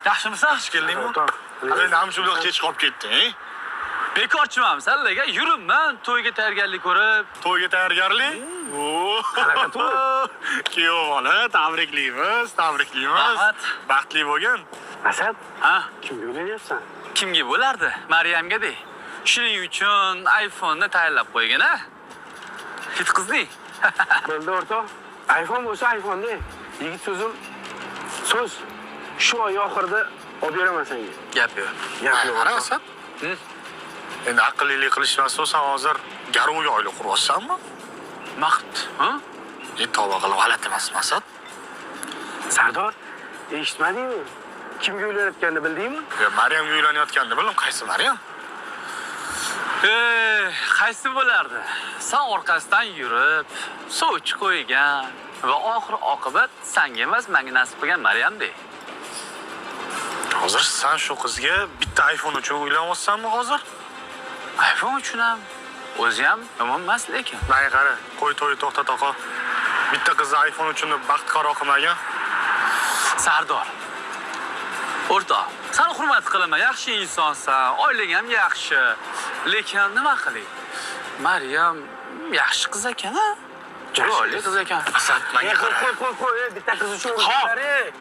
Yaxshimisan? Xush keldingmi? O'rtoq. Endi ham shu bilan kech qolib ketding. Bekorchi emassan, lekin yuribman to'yga tayyorgarlik ko'rib. To'yga tayyorgarlik? Oo. Qanaqa to'y? Kuyov bola, tabriklaymiz, tabriklaymiz. Rahmat. Baxtli bo'lgin. Asad, Ha? kimga uylanyapsan? Kimga bo'lardi? Maryamga de. Shuning uchun iPhone'ni tayyorlab qo'ygan, a? Yutqizding. Bo'ldi o'rtoq. iPhone bo'lsa iPhone-da. Yigit so'zim so'z. Shu oy oxirida olib beraman senga. Gap yo'q. Gap yo'q. Qara o'rtoq. Asad. Hı? Endi aqllilik qilishmas san hozir garovga oila quryapsanmi? Maqt, ha? E, tavba qilib g'alati emasmi, Asad? Sardor, eshitmadingmi? Kimga uylanayotganini bildingmi? Ya, Maryamga uylanayotganini bildim. Qaysi Maryam? Ey, qaysi bo'lardi? San orqasidan yurib, sovchi qo'ygan va oxir oqibat sanga emas, menga nasib qilgan Maryam de. Hozir san shu qizga bitta iPhone uchun uylanyapsanmi hozir? iPhone uchun ham o'zi ham yomon emas lekin. Menga qara, qo'y to'yni to'xtat oqa. Bitta qizni iPhone uchun baxt qaro qilmagan. Sardor. O'rtoq, seni hurmat qilaman, yaxshi insonsan, oilang ham yaxshi. Lekin nima qilay? Maryam yaxshi qiz ekan, a? Chiroyli qiz ekan. Asad, menga Qo'y, qara. qo'y, qo'y, qo'y, bitta qiz uchun Hop. urushinglar.